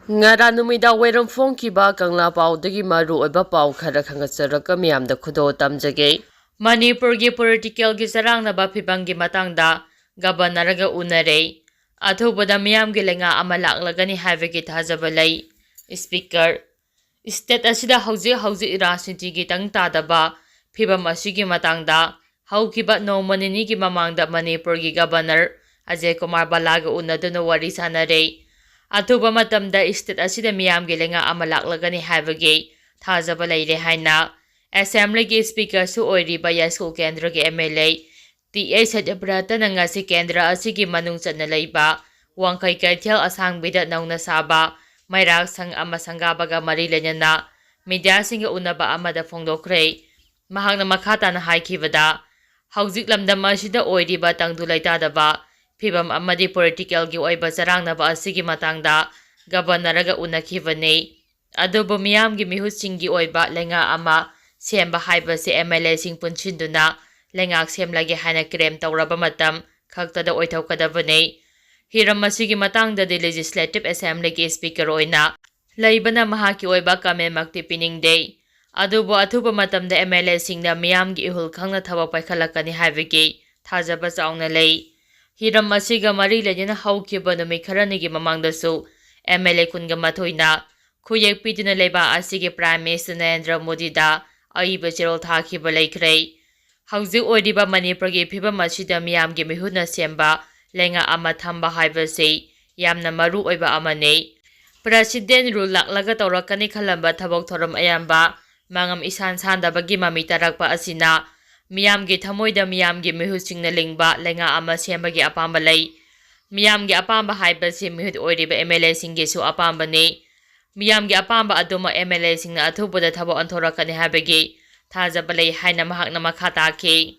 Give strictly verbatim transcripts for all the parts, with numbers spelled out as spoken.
ꯉꯔꯥꯡ ꯅꯨꯃꯤꯗꯥꯡ ꯋꯥꯏꯔꯝ ꯐꯣꯡꯈꯤꯕ ꯀꯪꯂꯥ ꯄꯥꯎꯗꯒꯤ ꯃꯔꯨ ꯑꯣꯏꯕ ꯄꯥꯎ ꯈꯔ ꯈꯪꯒꯠꯆꯔꯒ ꯃꯤꯌꯥꯝꯗ ꯈꯨꯗꯣꯜ ꯇꯝꯖꯒꯦ꯫ ꯃꯅꯤꯄꯨꯔꯒꯤ political ꯒꯤ ꯆꯔꯥꯡꯅꯕ ꯐꯤꯕꯝꯒꯤ ꯃꯇꯥꯡꯗ Governor ꯒ ꯎꯅꯔꯦ꯫ ꯑꯊꯨꯕꯗ ꯃꯤꯌꯥꯝꯒꯤ ꯂꯩꯉꯥꯛ ꯑꯃ ꯂꯥꯛꯂꯒꯅꯤ ꯍꯥꯏꯕꯒꯤ ꯊꯥꯖꯕ ꯂꯩ꯫ Speaker, state ꯑꯁꯤꯗ ꯍꯧꯖꯤꯛ ꯍꯧꯖꯤꯛ ꯔꯥꯖꯅꯤꯇꯤꯒꯤ ꯇꯪ ꯇꯥꯗꯕ ꯐꯤꯕꯝ ꯑꯁꯤꯒꯤ ꯃꯇꯥꯡꯗ ꯍꯧꯈꯤꯕ ꯅꯣꯡꯃ ꯅꯤꯅꯤꯒꯤ ꯃꯃꯥꯡꯗ ꯃꯅꯤꯄꯨꯔꯒꯤ Governor ꯑꯖꯌ ꯀꯨꯃꯥꯔ ꯕꯂꯥꯒ ꯎꯅꯗꯨꯅ ꯋꯥꯔꯤ ꯁꯥꯟꯅꯔꯦ꯫ ꯑꯊꯨꯕ ꯃꯇꯝꯗ state ꯑꯁꯤꯗ ꯃꯤꯌꯥꯝꯒꯤ ꯂꯩꯉꯥꯛ ꯑꯃ ꯂꯥꯛꯂꯒꯅꯤ ꯍꯥꯏꯕꯒꯤ ꯊꯥꯖꯕ ꯂꯩꯔꯦ ꯍꯥꯏꯅ Assembly ꯒꯤ Speaker ꯁꯨ ꯑꯣꯏꯔꯤꯕ ꯌꯥꯏꯁꯀꯨꯜ ꯀꯦꯟꯗ꯭ꯔꯒꯤ M L A ꯇꯤ ꯑꯦꯁ ꯁꯇ꯭ꯌꯕ꯭ꯔꯇꯅ ꯉꯁꯤ ꯀꯦꯟꯗ꯭ꯔ ꯑꯁꯤꯒꯤ ꯃꯅꯨꯡ ꯆꯟꯅ ꯂꯩꯕ ꯋꯥꯡꯈꯩ ꯀꯩꯊꯦꯜ ꯑꯁꯥꯡꯕꯤꯗ ꯅꯧꯅ ꯁꯥꯕ ꯃꯩꯔꯥꯛ ꯁꯪ ꯑꯃ ꯁꯪꯒꯥꯕꯒ ꯃꯔꯤ ꯂꯩꯅꯅ media ꯁꯤꯡꯒ ꯎꯅꯕ ꯑꯃꯗ ꯐꯣꯡꯗꯣꯛꯈ꯭ꯔꯦ꯫ ꯃꯍꯥꯛꯅ ꯃꯈꯥ ꯇꯥꯅ ꯍꯥꯏꯈꯤꯕꯗ, ꯍꯧꯖꯤꯛ ꯂꯝꯗꯝ ꯑꯁꯤꯗ ꯑꯣꯏꯔꯤꯕ ꯇꯪꯗꯨ ꯂꯩꯇꯥꯗꯕ ꯐꯤꯕꯝ ꯑꯃꯗꯤ political ꯒꯤ ꯑꯣꯏꯕ ꯆꯔꯥꯡꯅꯕ ꯑꯁꯤꯒꯤ ꯃꯇꯥꯡꯗ Governor ꯒ ꯎꯅꯈꯤꯕꯅꯤ꯫ ꯑꯗꯨꯕꯨ ꯃꯤꯌꯥꯝꯒꯤ ꯃꯤꯍꯨꯠꯁꯤꯡꯒꯤ ꯑꯣꯏꯕ ꯂꯩꯉꯥꯛ ꯑꯃ ꯁꯦꯝꯕ ꯍꯥꯏꯕꯁꯤ M L A ꯁꯤꯡ ꯄꯨꯟꯁꯤꯟꯗꯨꯅ ꯂꯩꯉꯥꯛ ꯁꯦꯝꯂꯒꯦ ꯍꯥꯏꯅ claim ꯇꯧꯔꯕ ꯃꯇꯝ ꯈꯛꯇꯗ ꯑꯣꯏꯊꯣꯛꯀꯗꯕꯅꯤ꯫ ꯍꯤꯔꯝ ꯑꯁꯤꯒꯤ ꯃꯇꯥꯡꯗꯗꯤ Legislative Assembly ꯒꯤ Speaker ꯑꯣꯏꯅ ꯂꯩꯕꯅ ꯃꯍꯥꯛꯀꯤ ꯑꯣꯏꯕ comment ꯃꯛꯇꯤ ꯄꯤꯅꯤꯡꯗꯦ꯫ ꯑꯗꯨꯕꯨ ꯑꯊꯨꯕ ꯃꯇꯝꯗ M L A ꯁꯤꯡꯅ ꯃꯤꯌꯥꯝꯒꯤ ꯏꯍꯨꯜ ꯈꯪꯅ ꯊꯕꯛ ꯄꯥꯏꯈꯠꯂꯛꯀꯅꯤ ꯍꯥꯏꯕꯒꯤ ꯊꯥꯖꯕ ꯆꯥꯎꯅ ꯂꯩ꯫ ꯍꯤꯔꯝ ꯑꯁꯤꯒ ꯃꯔꯤ ꯂꯩꯅꯅ ꯍꯧꯈꯤꯕ ꯅꯨꯃꯤꯠ ꯈꯔꯅꯤꯒꯤ ꯃꯃꯥꯡꯗꯁꯨ M L A ꯀꯨꯟꯒ ꯃꯥꯊꯣꯏꯅ ꯈꯨꯌꯦꯛ ꯄꯤꯗꯨꯅ ꯂꯩꯕꯥꯛ ꯑꯁꯤꯒꯤ Prime Minister ꯅꯔꯦꯟꯗ꯭ꯔ ꯃꯣꯗꯤꯗ ꯑꯏꯕ ꯆꯦꯔꯣꯜ ꯊꯥꯈꯤꯕ ꯂꯩꯈ꯭ꯔꯦ꯫ ꯍꯧꯖꯤꯛ ꯑꯣꯏꯔꯤꯕ ꯃꯅꯤꯄꯨꯔꯒꯤ ꯐꯤꯕꯝ ꯑꯁꯤꯗ ꯃꯤꯌꯥꯝꯒꯤ ꯃꯤꯍꯨꯠꯅ ꯁꯦꯝꯕ ꯂꯩꯉꯥꯛ ꯑꯃ ꯊꯝꯕ ꯍꯥꯏꯕꯁꯤ ꯌꯥꯝꯅ ꯃꯔꯨ ꯑꯣꯏꯕ ꯑꯃꯅꯤ꯫ President rule ꯂꯥꯛꯂꯒ ꯇꯧꯔꯛꯀꯅꯤ ꯈꯜꯂꯝꯕ ꯊꯕꯛ ꯊꯧꯔꯝ ꯑꯌꯥꯝꯕ ꯃꯉꯝ ꯏꯁꯥꯟ ꯁꯥꯟꯗꯕꯒꯤ ꯃꯃꯤ ꯇꯥꯔꯛꯄ ꯑꯁꯤꯅ ꯃꯤꯌꯥꯝꯒꯤ ꯊꯃꯣꯏꯗ ꯃꯤꯌꯥꯝꯒꯤ ꯃꯤꯍꯨꯠꯁꯤꯡꯅ ꯂꯤꯡꯕ ꯂꯩꯉꯥꯛ ꯑꯃ ꯁꯦꯝꯕꯒꯤ ꯑꯄꯥꯝꯕ ꯂꯩ꯫ ꯃꯤꯌꯥꯝꯒꯤ ꯑꯄꯥꯝꯕ ꯍꯥꯏꯕꯁꯤ ꯃꯤꯍꯨꯠ ꯑꯣꯏꯔꯤꯕ M L A ꯁꯤꯡꯒꯤꯁꯨ ꯑꯄꯥꯝꯕꯅꯤ꯫ ꯃꯤꯌꯥꯝꯒꯤ ꯑꯄꯥꯝꯕ ꯑꯗꯨꯃꯛ M L A ꯁꯤꯡꯅ ꯑꯊꯨꯕꯗ ꯊꯕꯛ ꯑꯣꯟꯊꯣꯔꯛꯀꯅꯤ ꯍꯥꯏꯕꯒꯤ ꯊꯥꯖꯕ ꯂꯩ ꯍꯥꯏꯅ ꯃꯍꯥꯛꯅ ꯃꯈꯥ ꯇꯥꯈꯤ꯫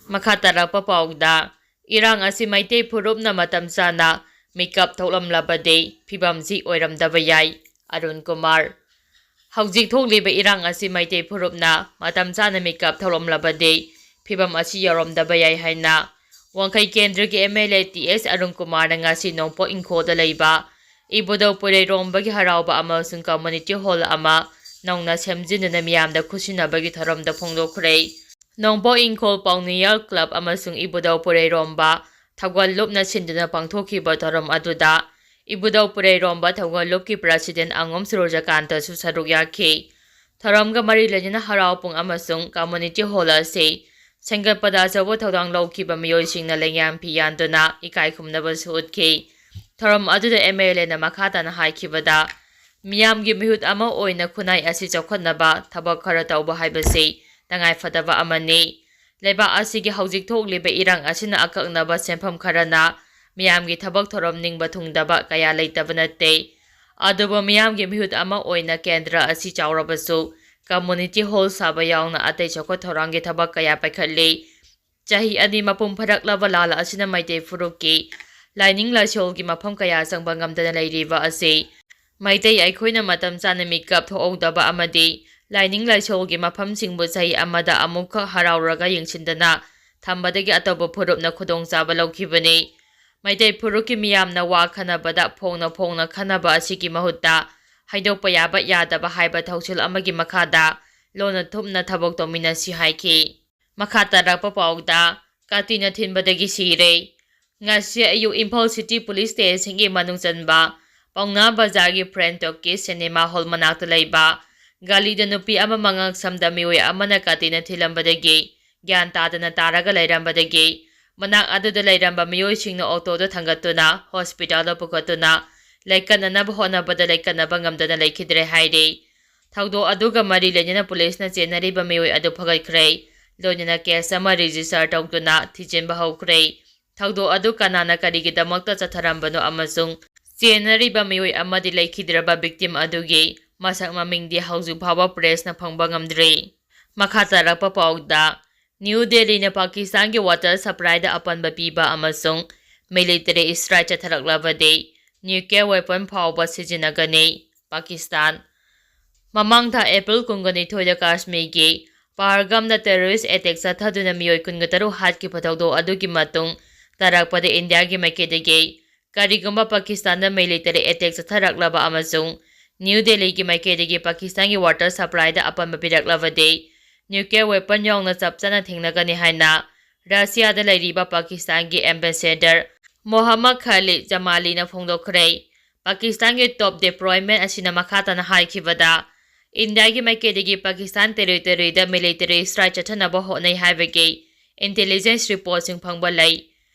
ꯃꯈꯥ ꯇꯥꯔꯛꯄ ꯄꯥꯎꯗ, ꯏꯔꯥꯡ ꯑꯁꯤ ꯃꯩꯇꯩ ꯐꯨꯔꯨꯞꯅ ꯃꯇꯝ ꯆꯥꯅ ꯃꯤꯀꯞ ꯊꯣꯛꯂꯝꯂꯕꯗꯤ ꯐꯤꯕꯝꯁꯤ ꯑꯣꯏꯔꯝꯗꯕ ꯌꯥꯏ, ꯑꯔꯨꯟ ꯀꯨꯃꯥꯔ꯫ ꯍꯧꯖꯤꯛ ꯊꯣꯛꯂꯤꯕ ꯏꯔꯥꯡ ꯑꯁꯤ ꯃꯩꯇꯩ ꯐꯨꯔꯨꯞꯅ ꯃꯇꯝ ꯆꯥꯅ ꯃꯤꯀꯞ ꯊꯣꯛꯂꯝꯂꯕꯗꯤ ꯐꯤꯕꯝ ꯑꯁꯤ ꯌꯧꯔꯝꯗꯕ ꯌꯥꯏ ꯍꯥꯏꯅ ꯋꯥꯡꯈꯩ ꯀꯦꯟꯗ꯭ꯔꯒꯤ M L A ꯇꯤ ꯑꯦꯁ ꯑꯔꯨꯟ ꯀꯨꯃꯥꯔꯅ ꯉꯁꯤ ꯅꯣꯡꯄꯣꯛ ꯏꯪꯈꯣꯜꯗ ꯂꯩꯕ ꯏꯕꯨꯙꯧ ꯄꯨꯔꯩꯔꯣꯝꯕꯒꯤ ꯍꯔꯥꯎꯕ ꯑꯃꯁꯨꯡ community hall ꯑꯃ ꯅꯧꯅ ꯁꯦꯝꯖꯤꯟꯗꯨꯅ ꯃꯤꯌꯥꯝꯗ ꯈꯨꯠꯁꯤꯟꯅꯕꯒꯤ ꯊꯧꯔꯝꯗ ꯐꯣꯡꯗꯣꯛꯈ꯭ꯔꯦ꯫ ꯅꯣꯡꯄꯣꯛ ꯏꯪꯈꯣꯜ ꯄꯥꯎꯅꯤꯌꯥꯜ club ꯑꯃꯁꯨꯡ ꯏꯕꯨꯙꯧ ꯄꯨꯔꯩꯔꯣꯝꯕ ꯊꯧꯒꯜ ꯂꯨꯞꯅ ꯁꯤꯟꯗꯨꯅ ꯄꯥꯡꯊꯣꯛꯈꯤꯕ ꯊꯧꯔꯝ ꯑꯗꯨꯗ ꯏꯕꯨꯙꯧ ꯄꯨꯔꯩꯔꯣꯝꯕ ꯊꯧꯒꯜ ꯂꯨꯞꯀꯤ president ꯑꯉꯣꯝ ꯁꯨꯔꯖꯀꯥꯟꯇꯁꯨ ꯁꯔꯨꯛ ꯌꯥꯈꯤ꯫ ꯊꯧꯔꯝꯒ ꯃꯔꯤ ꯂꯩꯅꯅ ꯍꯔꯥꯎ ꯄꯨꯡ ꯑꯃꯁꯨꯡ community hall ꯑꯁꯤ ꯁꯦꯝꯒꯠꯄꯗ ꯑꯆꯧꯕ ꯊꯧꯗꯥꯡ ꯂꯧꯈꯤꯕ ꯃꯤꯑꯣꯏꯁꯤꯡꯅ ꯂꯩꯉꯥꯛꯄꯤ ꯌꯥꯟꯗꯨꯅ ꯏꯀꯥꯏ ꯈꯨꯝꯅꯕꯁꯨ ꯎꯠꯈꯤ꯫ ꯊꯧꯔꯝ ꯑꯗꯨꯗ MLAꯅ ꯃꯈꯥ ꯇꯥꯅ ꯍꯥꯏꯈꯤꯕꯗ, ꯃꯤꯌꯥꯝꯒꯤ ꯃꯤꯍꯨꯠ ꯑꯃ ꯑꯣꯏꯅ ꯈꯨꯟꯅꯥꯏ ꯑꯁꯤ ꯆꯥꯎꯈꯠꯅꯕ ꯊꯕꯛ ꯈꯔ ꯇꯧꯕ ꯍꯥꯏꯕꯁꯤ ꯇꯉꯥꯏꯐꯗꯕ ꯑꯃꯅꯤ꯫ ꯂꯩꯕꯥꯛ ꯑꯁꯤꯒꯤ ꯍꯧꯖꯤꯛ ꯊꯣꯛꯂꯤꯕ ꯏꯔꯥꯡ ꯑꯁꯤꯅ ꯑꯀꯛꯅꯕ ꯁꯦꯟꯐꯝ ꯈꯔꯅ ꯃꯤꯌꯥꯝꯒꯤ ꯊꯕꯛ ꯊꯧꯔꯝ ꯅꯤꯡꯕ ꯊꯨꯡꯗꯕ ꯀꯌꯥ ꯂꯩꯇꯕ ꯅꯠꯇꯦ꯫ ꯑꯗꯨꯕꯨ ꯃꯤꯌꯥꯝꯒꯤ ꯃꯤꯍꯨꯠ ꯑꯃ ꯑꯣꯏꯅ ꯀꯦꯟꯗ꯭ꯔ ꯑꯁꯤ ꯆꯥꯎꯔꯕꯁꯨ community hall ꯁꯥꯕ ꯌꯥꯎꯅ ꯑꯇꯩ ꯆꯥꯎꯈꯠ ꯊꯧꯔꯥꯡꯒꯤ ꯊꯕꯛ ꯀꯌꯥ ꯄꯥꯏꯈꯠꯂꯤ꯫ ꯆꯍꯤ ꯑꯅꯤ ꯃꯄꯨꯡ ꯐꯥꯔꯛꯂꯕ ꯂꯥꯜ ꯑꯁꯤꯅ ꯃꯩꯇꯩ ꯐꯨꯔꯨꯞꯀꯤ ꯂꯥꯏꯅꯤꯡ ꯂꯥꯏꯁꯣꯜꯒꯤ ꯃꯐꯝ ꯀꯌꯥ ꯆꯪꯕ ꯉꯝꯗꯅ ꯂꯩꯔꯤꯕ ꯑꯁꯤ ꯃꯩꯇꯩ ꯑꯩꯈꯣꯏꯅ ꯃꯇꯝ ꯆꯥꯅ ꯃꯤꯀꯞ ꯊꯣꯛꯍꯧꯗꯕ ꯑꯃꯗꯤ ꯂꯥꯏꯅꯤꯡ ꯂꯥꯏꯁꯣꯜꯒꯤ ꯃꯐꯝꯁꯤꯡꯕꯨ ꯆꯍꯤ ꯑꯃꯗ ꯑꯃꯨꯛꯈꯛ ꯍꯔꯥꯎꯔꯒ ꯌꯦꯡꯁꯤꯟꯗꯅ ꯊꯝꯕꯗꯒꯤ ꯑꯇꯣꯞꯄ ꯐꯨꯔꯨꯞꯅ ꯈꯨꯗꯣꯡꯆꯥꯕ ꯂꯧꯈꯤꯕꯅꯤ꯫ ꯃꯩꯇꯩ ꯐꯨꯔꯨꯞꯀꯤ ꯃꯤꯌꯥꯝꯅ ꯋꯥ ꯈꯟꯅꯕꯗ ꯐꯣꯡꯅ ꯐꯣꯡꯅ ꯈꯟꯅꯕ ꯑꯁꯤꯒꯤ ꯃꯍꯨꯠꯇ ꯍꯥꯏꯗꯣꯛꯄ ꯌꯥꯕ ꯌꯥꯗꯕ ꯍꯥꯏꯕ ꯊꯧꯁꯤꯜ ꯑꯃꯒꯤ ꯃꯈꯥꯗ ꯂꯣꯟꯅ ꯊꯨꯞꯅ ꯊꯕꯛ ꯇꯧꯃꯤꯟꯅꯁꯤ ꯍꯥꯏꯈꯤ꯫ ꯃꯈꯥ ꯇꯥꯔꯛꯄ ꯄꯥꯎꯗ, ꯀꯥꯇꯤꯅ ꯊꯤꯟꯕꯗꯒꯤ ꯁꯤꯔꯦ꯫ ꯉꯁꯤ ꯑꯌꯨꯛ ꯏꯝꯐꯥꯜ city police stationꯒꯤ ꯃꯅꯨꯡ ꯆꯟꯕ ꯄꯥꯎꯅꯥ ꯕꯖꯥꯔꯒꯤ ꯐ꯭ꯔꯦꯟ ꯇꯣꯛꯀꯤ ꯁꯤꯅꯦꯃꯥ ꯍꯣꯜ ꯃꯅꯥꯛꯇ ꯂꯩꯕ ꯒꯥꯂꯤꯗ ꯅꯨꯄꯤ ꯑꯃ ꯃꯉꯛ ꯁꯝꯗ ꯃꯤꯑꯣꯏ ꯑꯃꯅ ꯀꯥꯇꯤꯅ ꯊꯤꯜꯂꯝꯕꯗꯒꯤ ꯒ꯭ꯌꯥꯟ ꯇꯥꯗꯅ ꯇꯥꯔꯒ ꯂꯩꯔꯝꯕꯗꯒꯤ ꯃꯅꯥꯛ ꯑꯗꯨꯗ ꯂꯩꯔꯝꯕ ꯃꯤꯑꯣꯏꯁꯤꯡꯅ ꯑꯣꯇꯣꯗ ꯊꯥꯡꯒꯠꯇꯨꯅ ꯍꯣꯁꯄꯤꯇꯥꯜꯗ ꯄꯨꯈꯠꯇꯨꯅ ꯂꯩꯀꯠꯅꯅꯕ ꯍꯣꯠꯅꯕꯗ ꯂꯩꯀꯠꯅꯕ ꯉꯝꯗꯅ ꯂꯩꯈꯤꯗ꯭ꯔꯦ ꯍꯥꯏꯔꯤ꯫ ꯊꯧꯗꯣꯛ ꯑꯗꯨꯒ ꯃꯔꯤ ꯂꯩꯅꯅ ꯄꯨꯂꯤꯁꯅ ꯆꯦꯟꯅꯔꯤꯕ ꯃꯤꯑꯣꯏ ꯑꯗꯨ ꯐꯒꯠꯈ꯭ꯔꯦ꯫ ꯂꯣꯏꯅꯅ case ꯑꯃ register ꯇꯧꯗꯨꯅ ꯊꯤꯖꯤꯟꯕ ꯍꯧꯈ꯭ꯔꯦ꯫ ꯊꯧꯗꯣꯛ ꯑꯗꯨ ꯀꯅꯥꯅ ꯀꯔꯤꯒꯤꯗꯃꯛꯇ ꯆꯠꯊꯔꯝꯕꯅꯣ ꯑꯃꯁꯨꯡ ꯆꯦꯟꯅꯔꯤꯕ ꯃꯤꯑꯣꯏ ꯑꯃꯗꯤ ꯂꯩꯈꯤꯗ꯭ꯔꯕ victim ꯑꯗꯨꯒꯤ ꯃꯁꯛ ꯃꯃꯤꯡꯗꯤ ꯍꯧꯖꯤꯛ ꯐꯥꯎꯕ ꯄ꯭ꯔꯦꯁꯅ ꯐꯪꯕ ꯉꯝꯗ꯭ꯔꯤ꯫ ꯃꯈꯥ ꯇꯥꯔꯛꯄ ꯄꯥꯎꯗ, ꯅ꯭ꯌꯨ ꯗꯦꯜꯂꯤꯅ ꯄꯥꯀꯤꯁꯇꯥꯟꯒꯤ water supplyꯗ ꯑꯄꯟꯕ ꯄꯤꯕ ꯑꯃꯁꯨꯡ military strike ꯆꯠꯊꯔꯛꯂꯕꯗꯤ nuclear weapon ꯐꯥꯎꯕ ꯁꯤꯖꯤꯟꯅꯒꯅꯤ꯫ ꯄꯥꯀꯤꯁꯇꯥꯟ꯫ ꯃꯃꯥꯡ ꯊꯥ ꯑꯦꯄ꯭ꯔꯤꯜ ꯀꯨꯟꯒꯅꯤꯊꯣꯏꯗ ꯀꯥꯁꯃꯤꯔꯒꯤ ꯄꯍꯜꯒꯥꯝꯗ terrorist attack ꯆꯠꯊꯗꯨꯅ ꯃꯤꯑꯣꯏ ꯀꯨꯟꯒ ꯇꯔꯨꯛ ꯍꯥꯠꯈꯤꯕ ꯊꯧꯗꯣꯛ ꯑꯗꯨꯒꯤ ꯃꯇꯨꯡ ꯇꯥꯔꯛꯄꯗ ꯏꯟꯗꯤꯌꯥꯒꯤ ꯃꯥꯏꯀꯩꯗꯒꯤ ꯀꯔꯤꯒꯨꯝꯕ ꯄꯥꯀꯤꯁꯇꯥꯟꯗ military attack ꯆꯠꯊꯔꯛꯂꯕ ꯑꯃꯁꯨꯡ ꯅ꯭ꯌꯨ ꯗꯦꯜꯂꯤꯒꯤ ꯃꯥꯏꯀꯩꯗꯒꯤ ꯄꯥꯀꯤꯁꯇꯥꯟꯒꯤ water supplyꯗ ꯑꯄꯟꯕ ꯄꯤꯔꯛꯂꯕꯗꯤ, nuclear weapon ꯌꯥꯎꯅ ꯆꯞ ꯆꯥꯅ ꯊꯦꯡꯅꯒꯅꯤ ꯍꯥꯏꯅ ꯔꯁꯤꯌꯥꯗ ꯂꯩꯔꯤꯕ ꯄꯥꯀꯤꯁꯇꯥꯟꯒꯤ ambassador ꯃꯣꯍꯝꯃꯗ ꯈꯥꯂꯤꯗ ꯖꯃꯥꯂꯤꯅ ꯐꯣꯡꯗꯣꯛꯈ꯭ꯔꯦ꯫ ꯄꯥꯀꯤꯁꯇꯥꯟꯒꯤ top diplomat ꯑꯁꯤꯅ ꯃꯈꯥ ꯇꯥꯅ ꯍꯥꯏꯈꯤꯕꯗ, ꯏꯟꯗꯤꯌꯥꯒꯤ ꯃꯥꯏꯀꯩꯗꯒꯤ ꯄꯥꯀꯤꯁꯇꯥꯟ territoryꯗ military strike ꯆꯠꯊꯅꯕ ꯍꯣꯠꯅꯩ ꯍꯥꯏꯕꯒꯤ intelligence reportꯁꯤꯡ ꯐꯪꯕ ꯂꯩ꯫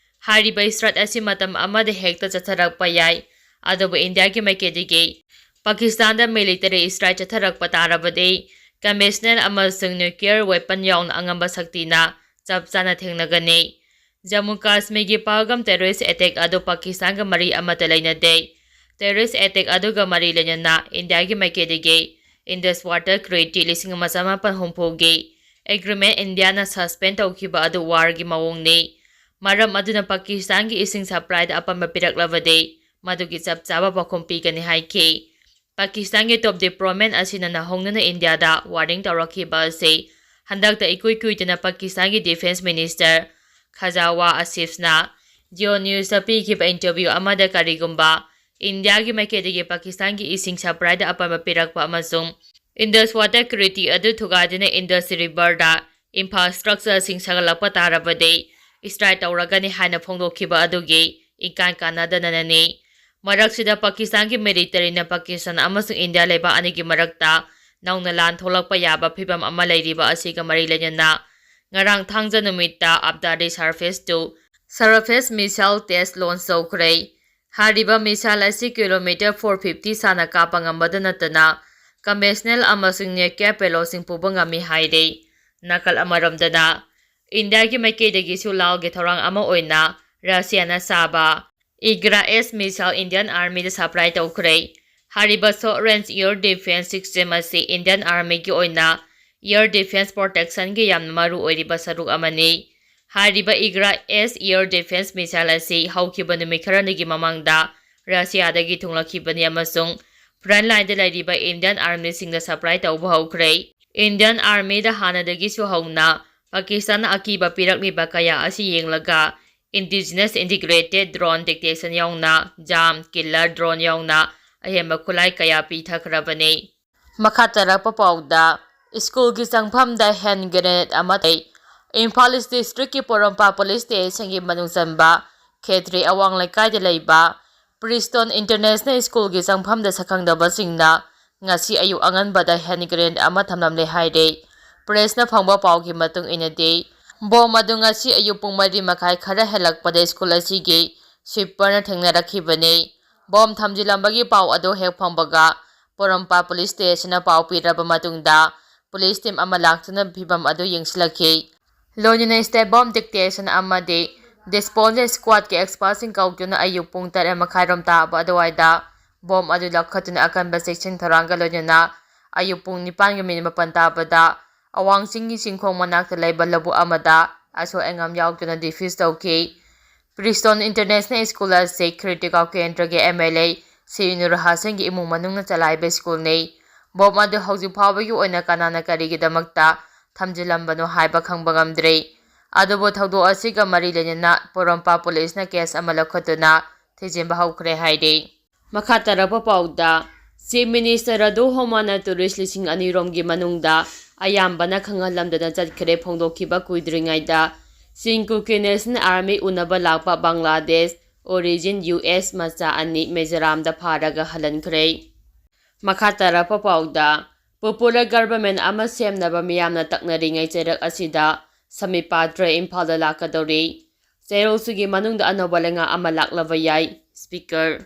ꯍꯥꯏꯔꯤꯕ strike ꯑꯁꯤ ꯃꯇꯝ ꯑꯃꯗ ꯍꯦꯛꯇ ꯆꯠꯊꯔꯛꯄ ꯌꯥꯏ, ꯑꯗꯨꯕꯨ ꯏꯟꯗꯤꯌꯥꯒꯤ ꯃꯥꯏꯀꯩꯗꯒꯤ ꯄꯥꯀꯤꯁꯇꯥꯟꯗ military strike ꯆꯠꯊꯔꯛꯄ ꯇꯥꯔꯕꯗꯤ, conventional ꯑꯃꯁꯨꯡ nuclear weapon ꯌꯥꯎꯅ ꯑꯉꯝꯕ ꯁꯛꯇꯤꯅ ꯆꯞ ꯆꯥꯅ ꯊꯦꯡꯅꯒꯅꯤ꯫ ꯖꯝꯃꯨ ꯀꯥꯁꯃꯤꯔꯒꯤ ꯄꯍꯜꯒꯥꯝ terrorist attack ꯑꯗꯨ ꯄꯥꯀꯤꯁꯇꯥꯟꯒ ꯃꯔꯤ ꯑꯃꯠꯇ ꯂꯩꯅꯗꯦ꯫ Terrorist attack ꯑꯗꯨꯒ ꯃꯔꯤ ꯂꯩꯅꯅ ꯏꯟꯗꯤꯌꯥꯒꯤ ꯃꯥꯏꯀꯩꯗꯒꯤ Indus Water Treaty ꯂꯤꯁꯤꯡ ꯑꯃ ꯆꯃꯥꯄꯟ ꯍꯨꯝꯐꯨꯒꯤ agreement ꯏꯟꯗꯤꯌꯥꯅ suspend ꯇꯧꯈꯤꯕ ꯑꯗꯨ warꯒꯤ ꯃꯑꯣꯡꯅꯤ꯫ ꯃꯔꯝ ꯑꯗꯨꯅ ꯄꯥꯀꯤꯁꯇꯥꯟꯒꯤ ꯏꯁꯤꯡ supplyꯗ ꯑꯄꯟꯕ ꯄꯤꯔꯛꯂꯕꯗꯤ ꯃꯗꯨꯒꯤ ꯆꯞ ꯆꯥꯕ ꯄꯥꯎꯈꯨꯝ ꯄꯤꯒꯅꯤ ꯍꯥꯏꯈꯤ꯫ ꯄꯥꯀꯤꯁꯇꯥꯟꯒꯤ top diplomat ꯑꯁꯤꯅ ꯅꯧꯍꯧꯅꯅ ꯏꯟꯗꯤꯌꯥꯗ warning ꯇꯧꯔꯛꯈꯤꯕ ꯑꯁꯤ ꯍꯟꯗꯛꯇ ꯏꯀꯨꯏ ꯀꯨꯏꯗꯅ ꯄꯥꯀꯤꯁꯇꯥꯟꯒꯤ defence minister ꯈꯖꯥꯋꯥ ꯑꯁꯤꯐꯅ Jio Newsꯇ ꯄꯤꯈꯤꯕ interview ꯑꯃꯗ ꯀꯔꯤꯒꯨꯝꯕ ꯏꯟꯗꯤꯌꯥꯒꯤ ꯃꯥꯏꯀꯩꯗꯒꯤ ꯄꯥꯀꯤꯁꯇꯥꯟꯒꯤ ꯏꯁꯤꯡ supplyꯗ ꯑꯄꯟꯕ ꯄꯤꯔꯛꯄ ꯑꯃꯁꯨꯡ Indus Water Treaty ꯑꯗꯨ ꯊꯨꯒꯥꯏꯗꯨꯅ Indus Riverꯗ infrastructureꯁꯤꯡ ꯁꯥꯒꯠꯂꯛꯄ ꯇꯥꯔꯕꯗꯤ, strike ꯇꯧꯔꯒꯅꯤ ꯍꯥꯏꯅ ꯐꯣꯡꯗꯣꯛꯈꯤꯕ ꯑꯗꯨꯒꯤ ꯏꯀꯥꯟ ꯀꯥꯟꯅꯗꯅꯅꯤ꯫ ꯃꯔꯛꯁꯤꯗ ꯄꯥꯀꯤꯁꯇꯥꯟꯒꯤ militaryꯅ ꯄꯥꯀꯤꯁꯇꯥꯟ ꯑꯃꯁꯨꯡ ꯏꯟꯗꯤꯌꯥ ꯂꯩꯕꯥꯛ ꯑꯅꯤꯒꯤ ꯃꯔꯛꯇ ꯅꯧꯅ ꯂꯥꯟ ꯊꯣꯛꯂꯛꯄ ꯌꯥꯕ ꯐꯤꯚꯝ ꯑꯃ ꯂꯩꯔꯤꯕ ꯑꯁꯤꯒ ꯃꯔꯤ ꯂꯩꯅꯅ, ꯉꯔꯥꯡ ꯊꯥꯡꯖ ꯅꯨꯃꯤꯠꯇ Abdali Surface to Surface Missile Test launch ꯇꯧꯈ꯭ꯔꯦ꯫ ꯍꯥꯏꯔꯤꯕ missile ꯑꯁꯤ kilometre four fifty ꯁꯥꯡꯅ ꯀꯥꯞꯄ ꯉꯝꯕꯗ ꯅꯠꯇꯅ, conventional ꯑꯃꯁꯨꯡ nuclear payloadꯁꯤꯡ ꯄꯨꯕ ꯉꯝꯃꯤ ꯍꯥꯏꯔꯤ꯫ ꯅꯥꯀꯜ ꯑꯃꯔꯣꯝꯗꯅ, ꯏꯟꯗꯤꯌꯥꯒꯤ ꯃꯥꯏꯀꯩꯗꯒꯤꯁꯨ ꯂꯥꯜꯒꯤ ꯊꯧꯔꯥꯡ ꯑꯃ ꯑꯣꯏꯅ ꯔꯁꯤꯌꯥꯅ ꯁꯥꯕ Igra S missile Indian Armyꯗ supply ꯇꯧꯈ꯭ꯔꯦ꯫ ꯍꯥꯏꯔꯤꯕ short range air defence system ꯑꯁꯤ Indian Armyꯒꯤ ꯑꯣꯏꯅ air defence protectionꯒꯤ ꯌꯥꯝꯅ ꯃꯔꯨ ꯑꯣꯏꯔꯤꯕ ꯁꯔꯨꯛ ꯑꯃꯅꯤ꯫ ꯍꯥꯏꯔꯤꯕ Igra S air defence missile ꯑꯁꯤ ꯍꯧꯈꯤꯕ ꯅꯨꯃꯤꯠ ꯈꯔꯅꯤꯒꯤ ꯃꯃꯥꯡꯗ ꯔꯁꯤꯌꯥꯗꯒꯤ ꯊꯨꯡꯂꯛꯈꯤꯕꯅꯤ ꯑꯃꯁꯨꯡ frontlineꯗ ꯂꯩꯔꯤꯕ Indian Armyꯁꯤꯡꯗ supply ꯇꯧꯕ ꯍꯧꯈ꯭ꯔꯦ꯫ Indian Armyꯗ ꯍꯥꯟꯅꯗꯒꯤꯁꯨ ꯍꯧꯅ ꯄꯥꯀꯤꯁꯇꯥꯟꯅ ꯑꯀꯤꯕ ꯄꯤꯔꯛꯂꯤꯕ ꯀꯌꯥ ꯑꯁꯤ ꯌꯦꯡꯂꯒ, indigenous integrated drone detection ꯌꯥꯎꯅ JAM killer drone ꯌꯥꯎꯅ ꯑꯍꯦꯟꯕ ꯈꯨꯠꯂꯥꯏ ꯀꯌꯥ ꯄꯤꯊꯈ꯭ꯔꯕꯅꯤ꯫ ꯃꯈꯥ ꯇꯥꯔꯛꯄ ꯄꯥꯎꯗ, ꯁ꯭ꯀꯨꯜꯒꯤ ꯆꯪꯐꯝꯗ hand grenade ꯑꯃ ꯊꯥꯏ꯫ ꯏꯝꯐꯥꯜ ꯏꯁ ꯗꯤꯁꯇ꯭ꯔꯤꯛꯀꯤ ꯄꯣꯔꯣꯝꯄꯥꯠ ꯄꯨꯂꯤꯁ ꯁ꯭ꯇꯦꯁꯟꯒꯤ ꯃꯅꯨꯡ ꯆꯟꯕ ꯈꯦꯇ꯭ꯔꯤ ꯑꯋꯥꯡ ꯂꯩꯀꯥꯏꯗ ꯂꯩꯕ ꯄ꯭ꯔꯤꯁꯇꯣꯟ ꯏꯟꯇꯔꯅꯦꯁꯅꯦꯜ ꯁ꯭ꯀꯨꯜꯒꯤ ꯆꯪꯐꯝꯗ ꯁꯛꯈꯪꯗꯕꯁꯤꯡꯅ ꯉꯁꯤ ꯑꯌꯨꯛ ꯑꯉꯟꯕꯗ hand grenade ꯑꯃ ꯊꯝꯂꯝꯂꯦ ꯍꯥꯏꯔꯦ꯫ ꯄ꯭ꯔꯦꯁꯅ ꯐꯪꯕ ꯄꯥꯎꯒꯤ ꯃꯇꯨꯡ ꯏꯟꯅꯗꯤ, ꯕꯣꯝ ꯑꯗꯨ ꯉꯁꯤ ꯑꯌꯨꯛ ꯄꯨꯡ ꯃꯔꯤ ꯃꯈꯥꯏ ꯈꯔ ꯍꯦꯜꯂꯛꯄꯗ ꯁ꯭ꯀꯨꯜ ꯑꯁꯤꯒꯤ ꯁ꯭ꯋꯤꯞꯄꯔꯅ ꯊꯦꯡꯅꯔꯛꯈꯤꯕꯅꯤ꯫ ꯕꯣꯝ ꯊꯝꯖꯤꯜꯂꯝꯕꯒꯤ ꯄꯥꯎ ꯑꯗꯨ ꯍꯦꯛ ꯐꯪꯕꯒ ꯄꯣꯔꯣꯝꯄꯥꯠ ꯄꯨꯂꯤꯁ ꯁ꯭ꯇꯦꯁꯟꯅ ꯄꯥꯎ ꯄꯤꯔꯕ ꯃꯇꯨꯡꯗ ꯄꯨꯂꯤꯁ ꯇꯤꯝ ꯑꯃ ꯂꯥꯛꯇꯨꯅ ꯐꯤꯚꯝ ꯑꯗꯨ ꯌꯦꯡꯁꯤꯜꯂꯛꯈꯤ꯫ ꯂꯣꯏꯅꯅ state bomb detection ꯑꯃꯗꯤ disposal squadꯀꯤ expertꯁꯤꯡ ꯀꯧꯗꯨꯅ ꯑꯌꯨꯛ ꯄꯨꯡ ꯇꯔꯦꯠ ꯃꯈꯥꯏꯔꯣꯝ ꯇꯥꯕ ꯑꯗꯨꯋꯥꯏꯗ ꯕꯣꯝ ꯑꯗꯨ ꯂꯧꯈꯠꯇꯨꯅ ꯑꯀꯟꯕ ꯆꯦꯛꯁꯤꯟ ꯊꯧꯔꯥꯡꯒ ꯂꯣꯏꯅꯅ ꯑꯌꯨꯛ ꯄꯨꯡ ꯅꯤꯄꯥꯟꯒ minute ꯃꯥꯄꯟ ꯇꯥꯕꯗ ꯑꯋꯥꯡ ꯆꯤꯡꯒꯤ ꯆꯤꯡꯈꯣꯡ ꯃꯅꯥꯛꯇ ꯂꯩꯕ ꯂꯧꯕꯨꯛ ꯑꯃꯗ ꯑꯁꯣꯏ ꯑꯉꯥꯝ ꯌꯥꯎꯗꯅ defuse ꯇꯧꯈꯤ꯫ ꯄ꯭ꯔꯤꯁꯇꯣꯟ ꯏꯟꯇꯔꯅꯦꯁꯅꯦꯜ ꯁ꯭ꯀꯨꯜ ꯑꯁꯤ ꯈ꯭ꯔꯤꯇꯤꯀꯥꯎ ꯀꯦꯟꯗ꯭ꯔꯒꯤ MLA ꯁ꯭ꯔꯤ ꯅꯨꯔ ꯍꯥꯁꯟꯒꯤ ꯏꯃꯨꯡ ꯃꯅꯨꯡꯅ ꯆꯂꯥꯏꯕ ꯁ꯭ꯀꯨꯜꯅꯤ꯫ ꯕꯣꯝ ꯑꯗꯨ ꯍꯧꯖꯤꯛ ꯐꯥꯎꯕꯒꯤ ꯑꯣꯏꯅ ꯀꯅꯥꯅ ꯀꯔꯤꯒꯤꯗꯃꯛꯇ ꯊꯝꯖꯤꯜꯂꯝꯕꯅꯣ ꯍꯥꯏꯕ ꯈꯪꯕ ꯉꯝꯗ꯭ꯔꯤ꯫ ꯑꯗꯨꯕꯨ ꯊꯧꯗꯣꯛ ꯑꯁꯤꯒ ꯃꯔꯤ ꯂꯩꯅꯅ ꯄꯣꯔꯣꯝꯄꯥꯠ ꯄꯨꯂꯤꯁꯅ case ꯑꯃ ꯂꯧꯈꯠꯇꯨꯅ ꯊꯤꯖꯤꯟꯕ ꯍꯧꯈ꯭ꯔꯦ ꯍꯥꯏꯔꯤ꯫ ꯃꯈꯥ ꯇꯥꯔꯛꯄ ꯄꯥꯎꯗ, Chief Minister ꯔꯘꯨ ꯍꯣꯃꯥꯅ tourist ꯂꯤꯁꯤꯡ ꯑꯅꯤ ꯔꯣꯝꯒꯤ ꯃꯅꯨꯡꯗ ꯑꯌꯥꯝꯕꯅ ꯈꯪꯍꯜꯂꯝꯗꯅ ꯆꯠꯈ꯭ꯔꯦ꯫ ꯐꯣꯡꯗꯣꯛꯈꯤꯕ ꯀꯨꯏꯗ꯭ꯔꯤꯉꯩꯗ ꯆꯤꯡ ꯀꯨꯀꯤ National Army ꯎꯅꯕ ꯂꯥꯛꯄ ꯕꯪꯒ꯭ꯂꯥꯗꯦꯁ origin US ꯃꯆꯥ ꯑꯅꯤ ꯃꯤꯖꯣꯔꯥꯝꯗ ꯐꯥꯔꯒ ꯍꯜꯍꯟꯈ꯭ꯔꯦ꯫ ꯃꯈꯥ ꯇꯥꯔꯛꯄ ꯄꯥꯎꯗ, popular government ꯑꯃ ꯁꯦꯝꯅꯕ ꯃꯤꯌꯥꯝꯅ ꯇꯛꯅꯔꯤꯉꯩ ꯆꯩꯔꯛ ꯑꯁꯤꯗ ꯁꯃꯤꯞ ꯄꯥꯇ꯭ꯔ ꯏꯝꯐꯥꯜꯗ ꯂꯥꯛꯀꯗꯧꯔꯤ꯫ ꯆꯌꯣꯜꯁꯤꯒꯤ ꯃꯅꯨꯡꯗ ꯑꯅꯧꯕ ꯂꯩꯉꯥꯛ ꯑꯃ ꯂꯥꯛꯂꯕ ꯌꯥꯏ꯫ Speaker꯫